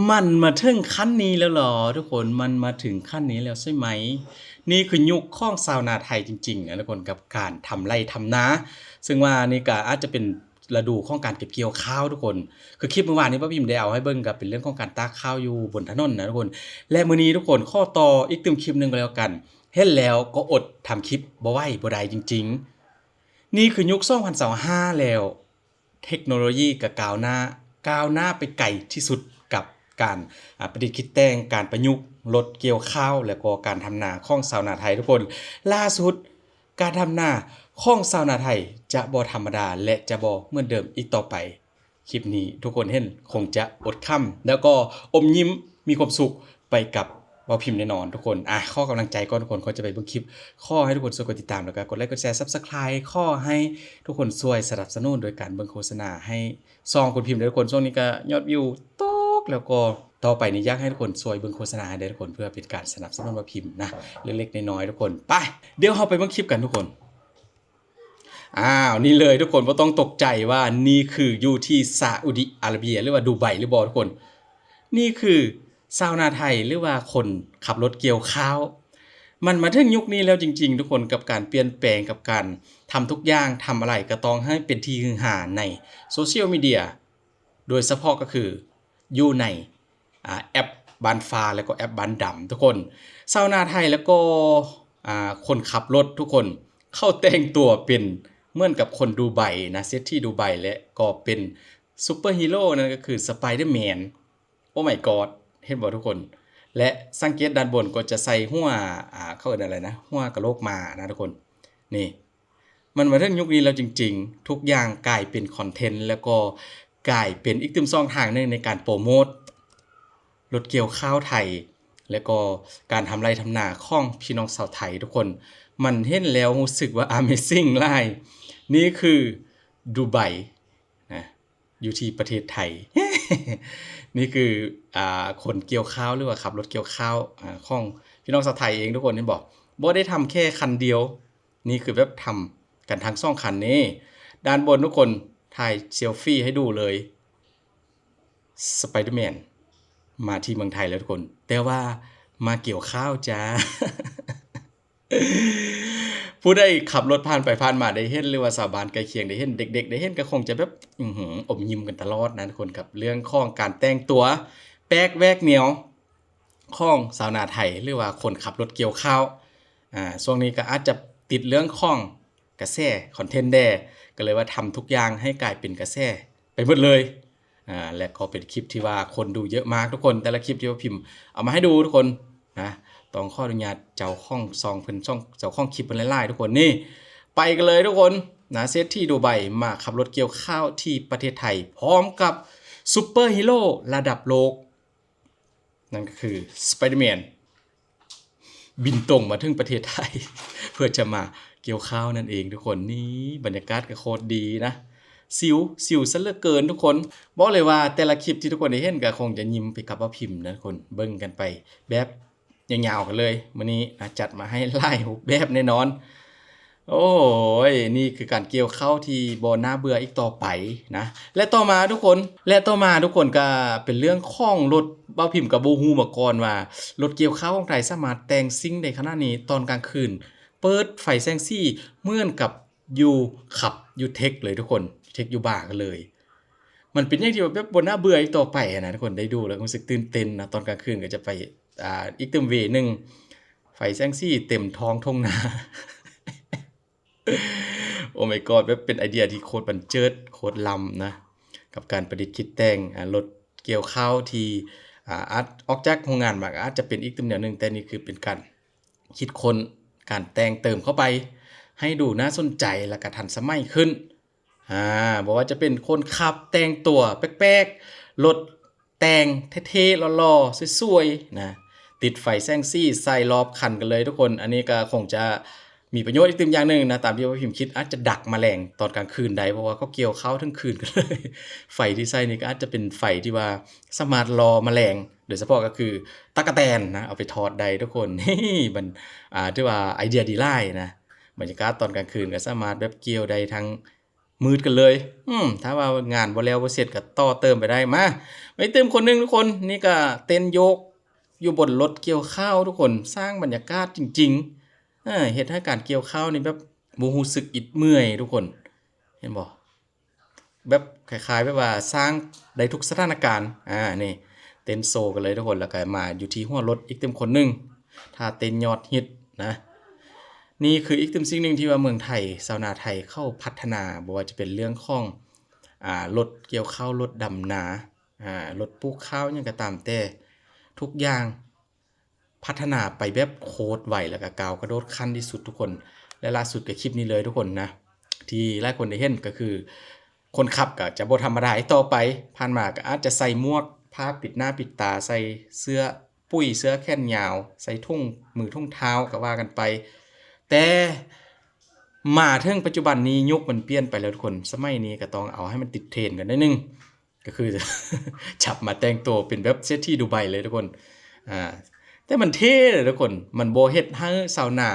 ມັນມາເຖິງຂັ້ນນີ້ແລ້ວເຫລອທຸກຄົນ? ມັນມາເຖິງຂັ້ນນີ້ແລ້ວໃຊ່ໄໝ? ນີ້ຄືຍຸກຂອງຊາວນາໄທຈິງໆນະທຸກຄົນ ກັບການທຳໄຮ່ທຳນາ ເຊິ່ງວ່ານີ້ກະອາດຈະເປັນລະດູຂອງການເກັບກ່ຽວຂ້າວທຸກຄົນ. ຄືຄລິບມື້ວານນີ້ ປ້າພິມໄດ້ເອົາໃຫ້ເບິ່ງ ກະເປັນເລື່ອງຂອງການຕາກຂ້າວຢູ່ບົນຖະໜົນນະທຸກຄົນ ແລະ ມື້ນີ້ທຸກຄົນ ຂໍຕໍ່ອີກຕື່ມຄລິບໜຶ່ງກໍແລ້ວກັນ. ເຫັນແລ້ວກໍອົດທຳຄລິບບໍ່ໄຫວບໍ່ໄດ້ຈິງໆ. ນີ້ຄືຍຸກສອງພັນຊາວຫ້າແລ້ວ ເທັກໂນໂລຢີກໍກ້າວໜ້າ ກ້າວໜ້າໄປໄກທີ່ສຸດກັບການ ອາ ປະດິດຄິດແຕ່ງ ການປະຍຸກລົດກ່ຽວຂ້າວ ແລະ ກໍການທຳນາຂອງຊາວນາໄທທຸກຄົນ. ລ່າສຸດ ການທຳນາຂອງຊາວນາໄທຈະບໍ່ທຳມະດາ ແລະ ຈະບໍ່ເໝືອນເດີມອີກຕໍ່ໄປ. ຄລິບນີ້ທຸກຄົນເຫັນຄົງຈະອົດຂຳ ແລ້ວກໍອົມຍິ້ມ ມີຄວາມສຸກໄປກັບເວົ້າພິມແນ່ນອນທຸກຄົນ. ອາ ຂໍກຳລັງໃຈກ່ອນທຸກຄົນ ກ່ອນຈະໄປເບິ່ງຄລິບ. ຂໍໃຫ້ທຸກຄົນຊ່ວຍກົດຕິດຕາມ ແລ້ວກໍກົດໄລກົດແຊ Subscribe. ຂໍໃຫ້ທຸກຄົນຊ່ວຍສະໜັບສະໜູນໂດຍການເບິ່ງໂຄສະນາໃຫ້ຊ່ອງຄຸນພິມເດີທຸກຄົນ. ຊ່ວງນີ້ກໍຍອດວິວຕົກ ແລ້ວກໍຕໍ່ໄປນີ້ຢາກໃຫ້ທຸກຄົນຊ່ວຍເບິ່ງໂຄສະນາໃຫ້ເດີທຸກຄົນ ເພື່ອເປັນການສະໜັບສະໜູນເວົ້າພິມນະ ເລັກໆນ້ອຍໆທຸກຄົນ. ໄປ ດຽວເຮົາໄປເບິ່ງຄລິບກັນທຸກຄົນ. ອ້າວ ນີ້ເລີຍທຸກຄົນ ບໍ່ຕ້ອງຕົກໃຈວ່ານີ້ຄືຢູ່ທີ່ຊາອຸດີອາຣາເບຍ ຫຼືວ່າດູໄບຫຼືບໍ່ທຸກຄົນ. ນີ້ຄືຊາວນາໄທ ຫຼືວ່າຄົນຂັບລົດກ່ຽວຂ້າວ. ມັນມາເຖິງຍຸກນີ້ແລ້ວຈິງໆທຸກຄົນ ກັບການປ່ຽນແປງ ກັບການທຳທຸກຢ່າງ ທຳອະໄລກໍຕ້ອງໃຫ້ເປັນທີ່ຮືຮາໃນໂຊຊຽວມີເດຍ ໂດຍສະເພາະກໍຄືຢູ່ໃນ ອາ ແອັບບ້ານຟ້າ ແລ້ວກໍແອັບບ້ານດຳທຸກຄົນ. ຊາວນາໄທ ແລ້ວກໍ ອາ ຄົນຂັບລົດທຸກຄົນ ເຂົາແຕ່ງຕົວເປັນເໝືອນກັບຄົນດູໄບນະ ເສດຖີດູໄບ ແລະ ກໍເປັນຊຸບເປີຮີໂຣ ນັ້ນກໍຄືສະໄປເດີແມນ. Oh my god ເຫັນບໍ່ທຸກຄົນ? ແລະ ສັງເກດດ້ານບົນກໍຈະໃສ່ຫົວ ອາ ເຂົາເອີ້ນອະໄລນະ ຫົວກະໂຫຼກມ້ານະທຸກຄົນ. ນີ້ ມັນມາເຖິງຍຸກນີ້ແລ້ວຈິງໆ ທຸກຢ່າງກາຍເປັນຄອນເທັນ ແລ້ວກໍກາຍເປັນອີກຕື່ມຊ່ອງທາງໜຶ່ງໃນການໂປຣໂມດລົດກ່ຽວຂ້າວໄທ ແລ້ວກໍການທຳໄຮ່ທຳນາຂອງພີ່ນ້ອງຊາວໄທທຸກຄົນ. ມັນເຫັນແລ້ວຮູ້ສຶກວ່າ Amazing ຫຼາຍ. ນີ້ຄືດູໄບນະ ຢູ່ທີ່ປະເທດໄທ. ນີ້ຄື ອາ ຄົນກ່ຽວຂ້າວ ຫຼືວ່າຂັບລົດກ່ຽວຂ້າວ ອາ ຂອງພີ່ນ້ອງຊາວໄທເອງທຸກຄົນ ເຫັນບໍ່? ບໍ່ໄດ້ທຳແຄ່ຄັນດຽວ ນີ້ຄືແບບທຳກັນທັງສອງຄັນນີ້. ດ້ານບົນທຸກຄົນ ຖ່າຍເຊລຟີໃຫ້ດູເລີຍ ສະໄປເດີແມນມາທີ່ເມືອງໄທແລ້ວທຸກຄົນ ແຕ່ວ່າມາກ່ຽວຂ້າວຈ້າ. ຜູ້ໃດຂັບລົດຜ່ານໄປຜ່ານມາໄດ້ເຫັນ ຫຼືວ່າຊາວບ້ານໃກ້ຄຽງໄດ້ເຫັນ ເດັກໆໄດ້ເຫັນ ກໍຄົງຈະແບບ ອືຫື ອົມຍິ້ມກັນຕະຫຼອດນະທຸກຄົນ ກັບເລື່ອງຂອງການແຕ່ງຕົວແປກແຫວກແນວ ຂອງຊາວນາໄທ ຫຼືວ່າຄົນຂັບລົດກ່ຽວຂ້າວ. ອາ ຊ່ວງນີ້ກໍອາດຈະຕິດເລື່ອງຂອງກະແສຄອນເທັນແດ່ ກໍເລີຍວ່າທຳທຸກຢ່າງໃຫ້ກາຍເປັນກະແສໄປໝົດເລີຍ. ອາ ແລະ ກໍເປັນຄລິບທີ່ວ່າຄົນດູເຍີະມາກທຸກຄົນ ແຕ່ລະຄລິບທີ່ວ່າພິມເອົາມາໃຫ້ດູທຸກຄົນນະ. ຕ້ອງຂໍອະນຸຍາດເຈົ້າຂອງຊ່ອງເພິ່ນ ຊ່ອງ ເຈົ້າຂອງຄລິບເພິ່ນຫຼາຍໆທຸກຄົນ. ນີ້ ໄປກັນເລີຍທຸກຄົນນະ ເສດຖີດູໄບມາຂັບລົດກ່ຽວຂ້າວທີ່ປະເທດໄທ ພ້ອມກັບຊຸບເປີຮີໂຣລະດັບໂລກ. ນັ້ນກໍຄືສະໄປເດີແມນ ບິນຕົງມາເຖິງປະເທດໄທ ເພື່ອຈະມາກ່ຽວຂ້າວນັ້ນເອງທຸກຄົນ. ນີ້ບັນຍາກາດກໍໂຄດດີນະ ຊິວ ຊິວຊະເຫຼືອເກີນທຸກຄົນ. ບອກເລີຍວ່າແຕ່ລະຄລິບທີ່ທຸກຄົນໄດ້ເຫັນກໍຄົງຈະຍິ້ມໄປກັບເວົ້າພິມນະທຸກຄົນ ເບິ່ງກັນໄປແບບຍາວໆກັນເລີຍ. ມື້ນີ້ນະ ຈັດມາໃຫ້ຫຼາຍຮູບແບບແນ່ນອນ. ໂອ້ຍ ນີ້ຄືການກ່ຽວເຂົ້າທີ່ບໍ່ໜ້າເບື່ອອີກຕໍ່ໄປນະ. ແລະ ຕໍ່ມາທຸກຄົນ ແລະ ຕໍ່ມາທຸກຄົນ ກະເປັນເລື່ອງຂອງລົດ. ເວົ້າພິມກະບໍ່ຮູ້ມາກ່ອນວ່າ ລົດກ່ຽວເຂົ້າຂອງໄທສາມາດແຕ່ງຊິ່ງໄດ້ຂະໜາດນີ້ຕອນກາງຄືນ ເປີດໄຟແສງສີເໝືອນກັບຢູ່ ຂັບຢູ່ເທັກເລີຍທຸກຄົນ ເທັກຢູ່ບາກັນເລີຍ. ມັນເປັນຫຍັງທີ່ວ່າແບບບໍ່ໜ້າເບື່ອອີກຕໍ່ໄປຫັ້ນນະ ທຸກຄົນໄດ້ດູແລ້ວຮູ້ສຶກຕື່ນເຕັ້ນນະ. ຕອນກາງຄືນກໍຈະໄປ ອ່າ ອີກຕື່ມເວໜຶ່ງ ໄຟແສງສີເຕັມທ້ອງທົ່ງນາ. Oh my god ແບບເປັນໄອເດຍທີ່ໂຄດບັນເຈີດ ໂຄດລ້ຳນະ ກັບການປະດິດຄິດແຕ່ງ ອ່າ ລົດກ່ຽວເຂົ້າທີ່ ອ່າ ອາດ ອອກຈາກໂຮງງານມາກໍອາດຈະເປັນອີກຕື່ມແນວໜຶ່ງ ແຕ່ນີ້ຄືເປັນການຄິດຄົ້ນ ການແຕ່ງເຕີມເຂົ້າໄປ ໃຫ້ດູໜ້າສົນໃຈ ແລ້ວກໍທັນສະໄໝຂຶ້ນ. ອາ ບໍ່ວ່າຈະເປັນຄົນຂັບແຕ່ງຕົວແປກໆ ລົດແຕ່ງເທ່ໆ ຫຼໍ່ໆ ສວຍໆ ນະ ຕິດໄຟແສງສີໃສ່ລອບຄັນກັນເລີຍທຸກຄົນ. ອັນນີ້ກໍຄົງຈະມີປະໂຫຍດອີກຕື່ມຢ່າງໜຶ່ງນະ ຕາມທີ່ວ່າພິມຄິດ ອາດຈະດັກມະແລງຕອນກາງຄືນໄດ້ ເພາະວ່າເຂົາກ່ຽວເຂົ້າເຖິງຄືນກັນເລີຍ. ໄຟທີ່ໃສ່ນີ້ກໍອາດຈະເປັນໄຟທີ່ວ່າສາມາດຫຼໍ່ມະແລງ ໂດຍສະເພາະກໍຄືຕັກກະແຕນນະ ເອົາໄປທອດໄດ້ທຸກຄົນ. ນີ້ມັນ ອ່າ ຖືວ່າໄອເດຍດີຫຼາຍນະ. ບັນຍາກາດຕອນກາງຄືນກໍສາມາດແບບກ່ຽວໄດ້ທັງ ມືດກັນເລີຍ. ອືມ ຖ້າວ່າງານບໍ່ແລ້ວບໍ່ເສັດກໍຕໍ່ເຕີມໄປໄດ້. ມາ ໄປຕື່ມຄົນໜຶ່ງທຸກຄົນ. ນີ້ກໍເຕັນໂຍກຢູ່ບົນລົດກ່ຽວຂ້າວທຸກຄົນ. ສ້າງບັນຍາກາດຈິງໆ. ເອີ ເຮັດໃຫ້ການກ່ຽວຂ້າວນີ້ແບບບໍ່ຮູ້ສຶກອິດເມື່ອຍທຸກຄົນ. ເຫັນບໍ່? ແບບຄ້າຍໆແບບວ່າສ້າງໄດ້ທຸກສະຖານະການ. ອາ ນີ້ເຕັ້ນໂຊກັນເລີຍທຸກຄົນ. ແລ້ວກໍມາຢູ່ທີ່ຫົວລົດອີກຕື່ມຄົນໜຶ່ງ ທ່າເຕັ້ນຍອດຮິດນະ. ນີ້ຄືອີກຕື່ມສິ່ງໜຶ່ງທີ່ວ່າເມືອງໄທ ຊາວນາໄທເຂົາພັດທະນາ, ບໍ່ວ່າຈະເປັນເລື່ອງຂອງ ອາ ລົດກ່ຽວຂ້າວ, ລົດດຳນາ, ອາ ລົດປູກຂ້າວ ຫຍັງກໍຕາມແຕ່, ທຸກຢ່າງ ພັດທະນາໄປແບບໂຄດໄວ ແລ້ວກໍກ້າວກະໂດດຂັ້ນທີ່ສຸດທຸກຄົນ. ແລະ ລ່າສຸດກໍຄລິບນີ້ເລີຍທຸກຄົນນະ ທີ່ຫຼາຍຄົນໄດ້ເຫັນ ກໍຄືຄົນຂັບກໍຈະບໍ່ທຳມະດາອີກຕໍ່ໄປ. ຜ່ານມາກໍອາດຈະໃສ່ໝວກ ຜ້າປິດໜ້າປິດຕາ, ໃສ່ເສື້ອປຸ້ຍ, ເສື້ອແຂນຍາວ, ໃສ່ຖົງມືຖົງເທົ້າກໍວ່າກັນໄປ. ແຕ່ມາເຖິງປັດຈຸບັນນີ້ ຍຸກມັນປ່ຽນໄປແລ້ວທຸກຄົນ. ສະໄໝນີ້ກໍຕ້ອງເອົາໃຫ້ມັນຕິດເທຣນກັນໜ້ອຍໜຶ່ງ. ກໍຄື ຈັບມາແຕ່ງໂຕເປັນແບບເສດຖີດູໄບເລີຍທຸກຄົນ. ອາ ແຕ່ມັນເທ່ເລີຍທຸກຄົນ. ມັນບໍ່ເຮັດໃຫ້ຊາວນາ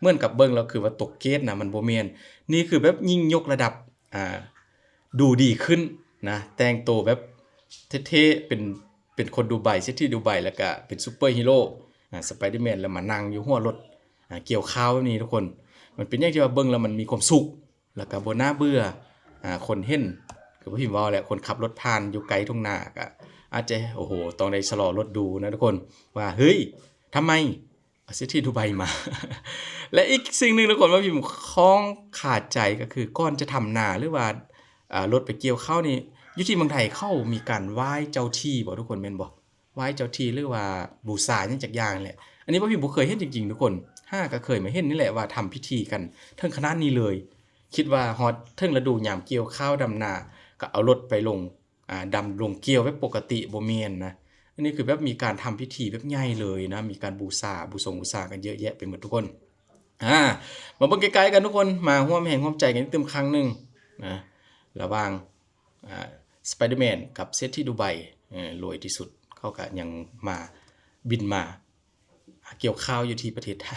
ເໝືອນກັບເບິ່ງແລ້ວຄືວ່າຕົກເກດນະ, ມັນບໍ່ແມ່ນ. ນີ້ຄືແບບຍິ່ງຍົກລະດັບ ອາ ດູດີຂຶ້ນນະ, ແຕ່ງໂຕແບບເທ່ໆ ເປັນ ເປັນຄົນດູໄບ, ເສດຖີດູໄບ, ແລ້ວກະເປັນຊຸບເປີຮີໂຣ ອາ ສະໄປເດີແມນ ແລ້ວມານັ່ງຢູ່ຫົວລົດ ອາ ກ່ຽວຂ້າວແບບນີ້ທຸກຄົນ. ມັນເປັນຫຍັງທີ່ວ່າເບິ່ງແລ້ວມັນມີຄວາມສຸກ ແລ້ວກໍບໍ່ໜ້າເບື່ອ. ອາ ຄົນເຫັນ ຄືທີ່ເວົ້າແຫຼະ, ຄົນຂັບລົດຜ່ານຢູ່ໃກ້ທົ່ງນາກໍອາດຈະ ໂອ້ໂຫ ຕ້ອງໄດ້ຊະລໍລົດດູນະທຸກຄົນ ວ່າ ເຮີ້ຍ ທຳໄມເອົາເສດຖີດູໄບມາ? ແລະ ອີກສິ່ງໜຶ່ງທຸກຄົນ ວ່າພິມຂ້ອງຄາໃຈ ກໍຄືກ່ອນຈະທຳນາ ຫຼືວ່າ ອາ ລົດໄປກ່ຽວເຂົ້ານີ້ ຢູ່ທີ່ເມືອງໄທເຂົາມີການໄຫວ້ເຈົ້າທີ່ບໍ່ທຸກຄົນ ແມ່ນບໍ່? ໄຫວ້ເຈົ້າທີ່ ຫຼືວ່າບູຊາຫຍັງຈັກຢ່າງແຫຼະ. ອັນນີ້ບໍ່ ພິມບໍ່ເຄີຍເຫັນຈິງໆທຸກຄົນ, ຫາກໍເຄີຍມາເຫັນນີ້ແຫຼະວ່າທຳພິທີກັນເຖິງຂະໜາດນີ້ເລີຍ. ຄິດວ່າຮອດເຖິງລະດູຍາມກ່ຽວຂ້າວດຳນາ ກໍເອົາລົດໄປລົງ ອາ ດຳລົງກ່ຽວແບບປົກກະຕິ, ບໍ່ແມ່ນນະ. ອັນນີ້ຄືແບບມີການທຳພິທີແບບໃຫຍ່ເລີຍນະ, ມີການບູຊາ ບູຊົງບູຊາກັນເຍອະແຍະໄປໝົດທຸກຄົນ. ອາ ມາເບິ່ງໃກ້ໆກັນທຸກຄົນ, ມາຮ່ວມແຮງຮ່ວມໃຈກັນອີກຕື່ມຄັ້ງໜຶ່ງນະ ລະຫວ່າງ ອາ ສະໄປເດີແມນກັບເສດຖີດູໄບ. ເອີ ລວຍທີ່ສຸດ ເຂົາກໍຍັງມາ ບິນມາ ຫາກ່ຽວຂ້າວຢູ່ທີ່ປະເທດໄທ.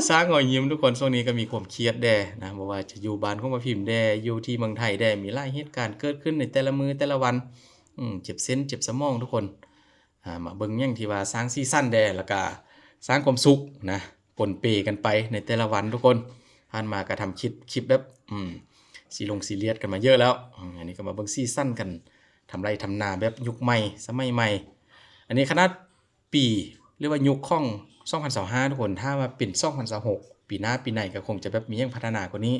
ສ້າງຮອຍຍິ້ມທຸກຄົນ. ຊ່ວງນີ້ກໍມີຄວາມຄຽດແດ່ນະ, ບໍ່ວ່າຈະຢູ່ບ້ານຂອງປ້າພິມແດ່, ຢູ່ທີ່ເມືອງໄທແດ່, ມີຫຼາຍເຫດການເກີດຂຶ້ນໃນແຕ່ລະມື້ແຕ່ລະວັນ. ອືມ ເຈັບເສັ້ນເຈັບສະໝອງທຸກຄົນ. ອາ ມາເບິ່ງຫຍັງທີ່ວ່າສ້າງສີສັນແດ່ ແລ້ວກະສ້າງຄວາມສຸກນະ ປົນເປກັນໄປໃນແຕ່ລະວັນທຸກຄົນ. ຜ່ານມາກໍທຳຄລິບ ຄລິບແບບ ອືມ ຊີລົງຊີລຽດກັນມາເຍອະແລ້ວ. ອືມ ອັນນີ້ກໍມາເບິ່ງສີສັນກັນ ທຳໄຮ່ທຳນາແບບຍຸກໃໝ່ ສະໄໝໃໝ່. ອັນນີ້ຂະໜາດປີ ຫຼືວ່າຍຸກຂອງສອງພັນຊາວຫ້າທຸກຄົນ, ຖ້າວ່າເປັນສອງພັນຊາວຫົກ ປີໜ້າປີໃນກໍຄົງຈະແບບມີຫຍັງພັດທະນາກວ່ານີ້,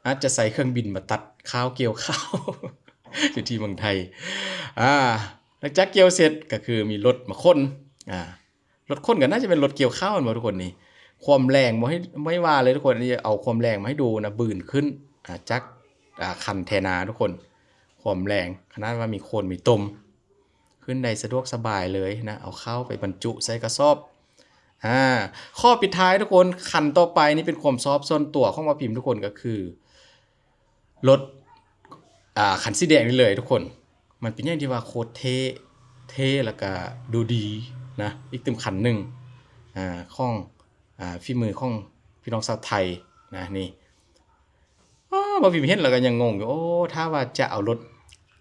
ອາດຈະໃຊ້ເຄື່ອງບິນມາຕັດຂ້າວກ່ຽວຂ້າວ ຢູ່ທີ່ເມືອງໄທ. ອາ ຫຼັງຈາກກ່ຽວເສັດກໍຄືມີລົດມາຂົນ. ອາ ລົດຂົນກໍໜ້າຈະເປັນລົດກ່ຽວຂ້າວແມ່ນບໍ່ທຸກຄົນ? ນີ້ຄວາມແຮງບໍ່ໃຫ້ ບໍ່ໃຫ້ວ່າເລີຍທຸກຄົນ. ອັນນີ້ເອົາຄວາມແຮງມາໃຫ້ດູນະ, ບືນຂຶ້ນ ອາ ຈາກ ອາ ຄັນໄຖນາທຸກຄົນ. ຄວາມແຮງຂະໜາດວ່າມີໂຄນມີຕົມ ຂຶ້ນໄດ້ສະດວກສະບາຍເລີຍນະ, ເອົາເຂົ້າໄປບັນຈຸໃສ່ກະສອບ. ອາ ຂໍ້ປິດທ້າຍທຸກຄົນ, ຄັນຕໍ່ໄປນີ້ເປັນຄວາມຊອບສ່ວນຕົວຂອງປ້າພິມທຸກຄົນ, ກໍຄື ລົດ ອາ ຄັນສີແດງນີ້ເລີຍທຸກຄົນ. ມັນເປັນຫຍັງທີ່ວ່າໂຄດເທ່ ເທ່ ແລ້ວກະດູດີນະ, ອີກຕື່ມຄັນໜຶ່ງ ອາ ຂອງ ອາ ຝີມືຂອງພີ່ນ້ອງຊາວໄທນະ. ນີ້ ອາ ບ່າວພິມເຫັນແລ້ວກໍຍັງງົງຢູ່, ໂອ້ ຖ້າວ່າຈະເອົາລົດ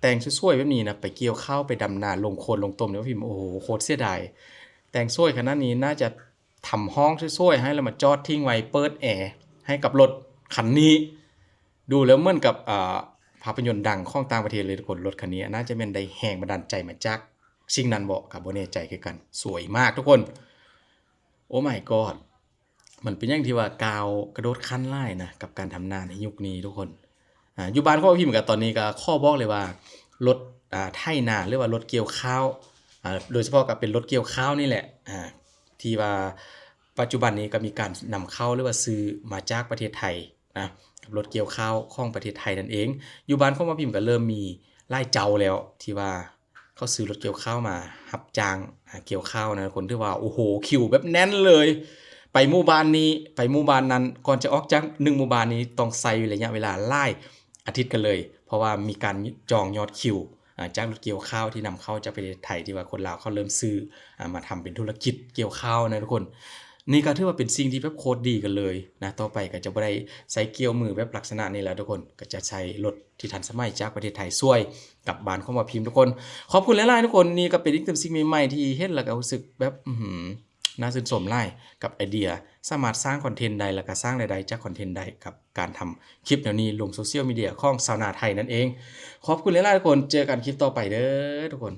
ແຕ່ງສວຍໆແບບນີ້ນະ ໄປກ່ຽວເຂົ້າ ໄປດຳນາ ລົງໂຄນລົງຕົມນີ້ ບ່າວພິມ ໂອ້ໂຫ ໂຄດເສຍດາຍ. ແຕ່ງສວຍຂະໜາດນີ້ ໜ້າຈະ ທຳຫ້ອງສວຍໆໃຫ້ ແລ້ວມາຈອດຖິ້ມໄວ້ ເປີດແອໃຫ້ກັບລົດຄັນນີ້. ດູແລ້ວເໝືອນກັບ ເອີ ພາບພະຍົນດັງຂອງຕ່າງປະເທດເລີຍທຸກຄົນ. ລົດຄັນນີ້ໜ້າຈະແມ່ນໄດ້ແຮງບັນດານໃຈມາຈາກສິ່ງນັ້ນບໍ ກໍບໍ່ແນ່ໃຈຄືກັນ. ສວຍມາກທຸກຄົນ. Oh my god ມັນເປັນຫຍັງທີ່ວ່າກ້າວກະໂດດຂັ້ນຫຼາຍນະ ກັບການທຳນາໃນຍຸກນີ້ທຸກຄົນ. ອາ ຢູ່ບ້ານຂອງພີ່ມກໍຕອນນີ້ກໍຂໍບອກເລີຍວ່າ ລົດ ອາ ໄຖນາ ຫຼືວ່າລົດກ່ຽວຂ້າວ ອາ ໂດຍສະເພາະກໍເປັນລົດກ່ຽວຂ້າວນີ້ແຫຼະ ອາ ທີ່ວ່າປັດຈຸບັນນີ້ກໍມີການນຳເຂົ້າ ຫຼືວ່າຊື້ມາຈາກປະເທດໄທນະ ກັບລົດກ່ຽວຂ້າວຂອງປະເທດໄທນັ້ນເອງ. ຢູ່ບ້ານຂອງປ້າພິມກໍເລີ່ມມີຫຼາຍເຈົ້າແລ້ວ ທີ່ວ່າ ເຂົາຊື້ລົດກ່ຽວຂ້າວມາຮັບຈ້າງ ອາ ກ່ຽວຂ້າວນະທຸກຄົນ. ຖືວ່າ ໂອ້ໂຫ ຄິວແບບແໜ້ນເລີຍ ໄປໝູ່ບ້ານນີ້ ໄປໝູ່ບ້ານນັ້ນ. ກ່ອນຈະອອກຈາກໜຶ່ງໝູ່ບ້ານນີ້ ຕ້ອງໃຊ້ໄລຍະເວລາຫຼາຍອາທິດກັນເລີຍ ເພາະວ່າມີການຈອງຍອດຄິວ ອາ ຈາກລົດກ່ຽວຂ້າວທີ່ນຳເຂົ້າຈາກປະເທດໄທ ທີ່ວ່າຄົນລາວເຂົາເລີ່ມຊື້ ອາ ມາທຳເປັນທຸລະກິດກ່ຽວຂ້າວນະທຸກຄົນ. ນີ້ກໍຖືວ່າເປັນສິ່ງທີ່ແບບໂຄດດີກັນເລີຍນະ. ຕໍ່ໄປກໍຈະບໍ່ໄດ້ໃຊ້ກ່ຽວມືແບບລັກສະນະນີ້ແລ້ວທຸກຄົນ, ກໍຈະໃຊ້ລົດທີ່ທັນສະໄໝຈາກປະເທດໄທຊ່ວຍກັບບ້ານຂອງບ່າວພິມທຸກຄົນ. ຂອບຄຸນຫຼາຍໆທຸກຄົນ, ນີ້ກໍເປັນອີກໜຶ່ງສິ່ງໃໝ່ໆທີ່ເຫັນແລ້ວກໍຮູ້ສຶກແບບ ອື ໜ້າຊື່ນຊົມຫຼາຍກັບໄອເດຍ ສາມາດສ້າງຄອນເທັນໄດ້ ແລ້ວກໍສ້າງລາຍໄດ້ຈາກຄອນເທັນໄດ້ ກັບການທຳຄລິບແນວນີ້ລົງໂຊຊຽວມີເດຍຂອງຊາວນາໄທນັ້ນເອງ. ຂອບຄຸນຫຼາຍໆທຸກຄົນ, ເຈີກັນຄລິບຕໍ່ໄປເດີທຸກຄົນ.